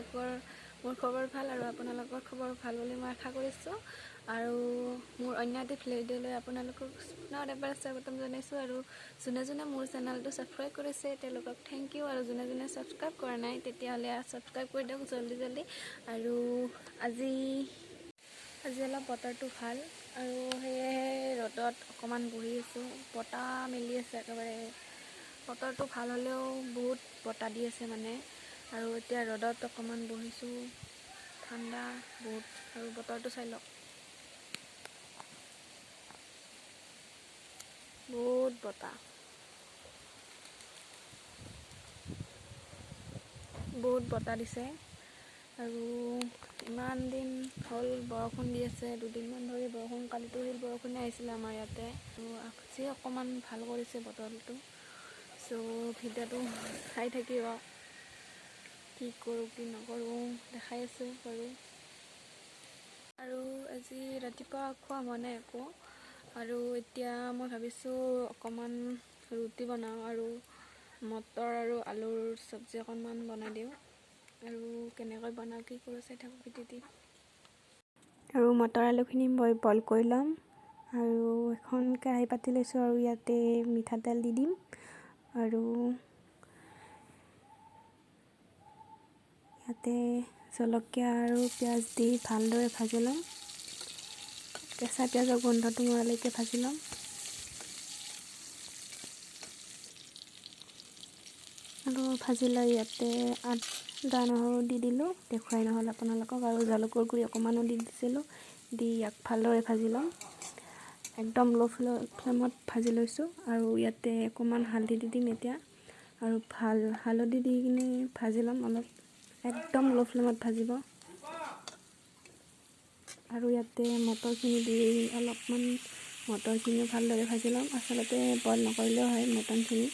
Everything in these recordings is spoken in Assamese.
আপোনালোকৰ মোৰ খবৰ ভাল আৰু আপোনালোকৰ খবৰ ভাল বুলি মই আশা কৰিছোঁ। আৰু মোৰ অন্য এটি ভিডিঅ'লৈ আপোনালোকক পুনৰ এবাৰ স্বাগতম জনাইছোঁ। আৰু যোনে যোনে মোৰ চেনেলটো ছাবস্ক্ৰাইব কৰিছে তেওঁলোকক thank U, আৰু যোনে যোনে ছাবস্ক্ৰাইব কৰা নাই তেতিয়াহ'লে ছাবস্ক্ৰাইব কৰি দিয়ক জল্দি জল্দি। আৰু আজি আজি অলপ বতৰটো ভাল আৰু সেয়েহে ৰ'দত অকণমান বহি আছোঁ। বতাহ মেলি আছে একেবাৰে, বতৰটো ভাল হ'লেও বহুত বতাহ দি আছে মানে। আৰু এতিয়া ৰ'দত অকণমান বহিছোঁ, ঠাণ্ডা বহুত। আৰু বতৰটো চাই লওক, বহুত বতাহ, বহুত বতাহ দিছে। আৰু ইমান দিন হ'ল বৰষুণ দি আছে, দুদিনমান ধৰি বৰষুণ, কালিতো শিল বৰষুণে আহিছিলে আমাৰ ইয়াতে। আৰু আজি অকণমান ভাল কৰিছে বতৰটো। চ' ভিডিঅ'টো চাই থাকিব, কি কৰোঁ কি নকৰোঁ দেখাই আছোঁ বাৰু। আৰু আজি ৰাতিপুৱা খোৱা হোৱা নাই একো। আৰু এতিয়া মই ভাবিছোঁ অকণমান ৰুটি বনাওঁ আৰু মটৰ আৰু আলুৰ চব্জি অকণমান বনাই দিওঁ। আৰু কেনেকৈ বনাওঁ কি কৰোঁ চাই থাকোঁ ভিডিঅ'টি। আৰু মটৰ আলুখিনি মই বইল কৰি ল'ম। আৰু এখন কেৰাহী পাতি লৈছোঁ আৰু ইয়াতে মিঠাতেল দি দিম। আৰু ইয়াতে জলকীয়া আৰু পিঁয়াজ দি ভালদৰে ভাজি ল'ম। কেঁচা পিঁয়াজৰ গোন্ধটো মৰালৈকে ভাজি ল'ম। আৰু ভাজি লৈ ইয়াতে আদা নহৰু দি দিলোঁ, দেখুৱাই নহ'ল আপোনালোকক। আৰু জালুকৰ গুড়ি অকণমানো দি দিছিলোঁ, দি ইয়াক ভালদৰে ভাজি ল'ম। একদম ল' ফ্লেমত ভাজি লৈছোঁ। আৰু ইয়াতে অকণমান হালধি দি দিম এতিয়া। আৰু ভাল হালধি দি কিনে ভাজি ল'ম অলপ, একদম ল' ফ্লেমত ভাজিব। আৰু ইয়াতে মটৰখিনি দি অলপমান মটৰখিনিও ভালদৰে ভাজি ল'ম। আচলতে বইল নকৰিলেও হয় মটৰখিনি,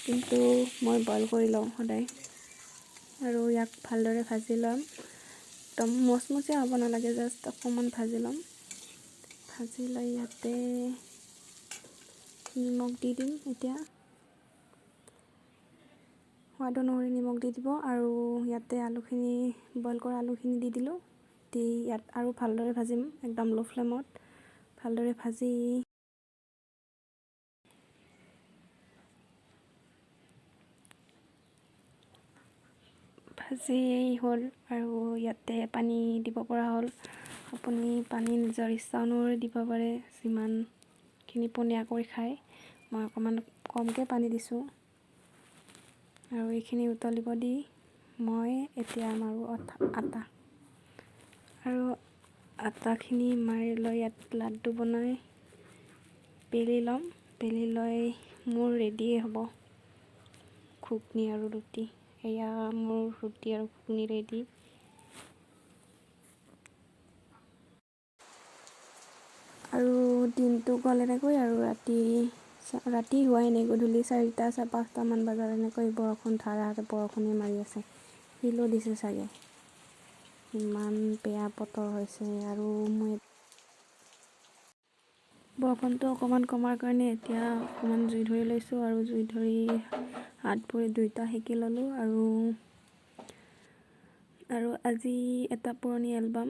কিন্তু মই বইল কৰি লওঁ সদায়। আৰু ইয়াক ভালদৰে ভাজি ল'ম, একদম মচমচীয়া হ'ব নালাগে, জাষ্ট অকণমান ভাজি ল'ম। ভাজি লৈ ইয়াতে নিমখ দি দিম এতিয়া, সোৱাদ অনুসৰি নিমখ দি দিব। আৰু ইয়াতে আলুখিনি, বইল কৰা আলুখিনি দি দিলোঁ। দি ইয়াত আৰু ভালদৰে ভাজিম, একদম ল' ফ্লেমত ভালদৰে ভাজি ভাজি হ'ল। আৰু ইয়াতে পানী দিব পৰা হ'ল। আপুনি পানী নিজৰ ইচ্ছা অনুসৰি দিব পাৰে, যিমানখিনি পনীয়া কৰি খায়। মই অকণমান কমকৈ পানী দিছোঁ। আৰু এইখিনি উতলিব দি মই এতিয়া মাৰোঁ আটা। আৰু আটাখিনি মাৰি লৈ ইয়াত লাড্ডু বনাই বেলি ল'ম। বেলি লৈ মোৰ ৰেডিয়ে হ'ব ঘুগনি আৰু ৰুটি। এয়া মোৰ ৰুটি আৰু ঘুগনি ৰেডি। আৰু দিনটো গ'ল এনেকৈ। আৰু ৰাতি ৰাতি হোৱাই নাই, গধূলি 4টা 5টামান বজাত এনেকৈ বৰষুণ, ধাৰাসাৰ বৰষুণে মাৰি আছে, শিলো দিছে চাগে, ইমান বেয়া বতৰ হৈছে। আৰু মই বৰষুণটো অকণমান কমাৰ কাৰণে এতিয়া অকণমান জুই ধৰি লৈছোঁ। আৰু জুই ধৰি হাত ভৰি দুয়োটা সেকি ল'লোঁ। আৰু আৰু আজি এটা পুৰণি এলবাম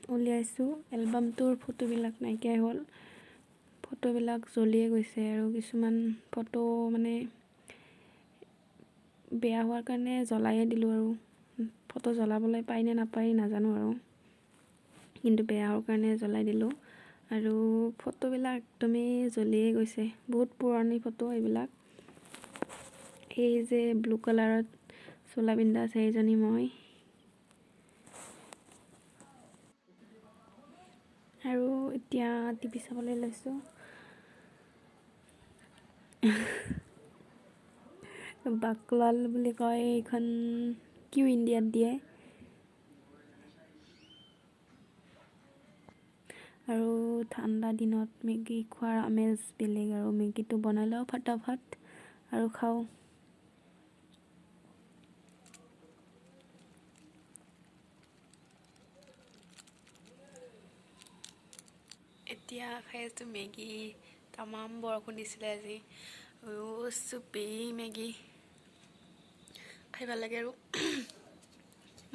উলিয়াইছোঁ। এলবামটোৰ ফটোবিলাক নাইকিয়াই হ'ল, ফটোবিলাক জ্বলিয়ে গৈছে। আৰু কিছুমান ফটো মানে বেয়া হোৱাৰ কাৰণে জ্বলায়ে দিলোঁ। আৰু ফটো জ্বলাবলৈ পায় নে নাপায় নাজানো আৰু, কিন্তু বেয়া হোৱাৰ কাৰণে জ্বলাই দিলোঁ। আৰু ফটোবিলাক একদমেই জ্বলিয়ে গৈছে, বহুত পুৰণি ফটো এইবিলাক। এই যে ব্লু কালাৰত চোলা পিন্ধা আছে এইজনী মই। আৰু এতিয়া টিভি চাবলৈ লৈছোঁ। বাকলাল বুলি কয় এইখন, কিউ ইণ্ডিয়াত দিয়ে। আৰু ঠাণ্ডা দিনত মেগী খোৱাৰ আমেজ বেলেগ। আৰু মেগীটো বনাই লওঁ ফটাফট আৰু খাওঁ। এতিয়া খাই আছোঁ মেগী। তামাম বৰষুণ দিছিলে আজি, আৰু চুপি মেগী খাই ভাল লাগে। আৰু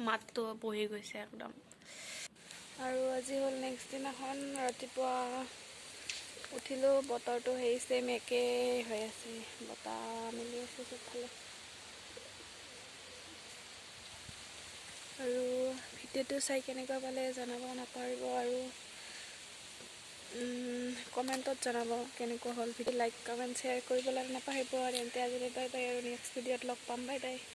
মাতটো বহি গৈছে একদম। আৰু আজি হ'ল নেক্সট দিনাখন ৰাতিপুৱা উঠিলোঁ, বতৰটো সেই ছেইম একেই হৈ আছে, বতাহ মেলি আছে চবফালে। আৰু ভিডিঅ'টো চাই কেনেকুৱা পালে জনাব নাপাহৰিব, আৰু কমেণ্টত জনাব কেনেকুৱা হ'ল ভিডিঅ'। লাইক, কমেণ্ট, শ্বেয়াৰ কৰিবলৈ নাপাহৰিব। তেন্তে আজিলৈ বাই বাই, আৰু নেক্সট ভিডিঅ'ত লগ পাম। Bye bye.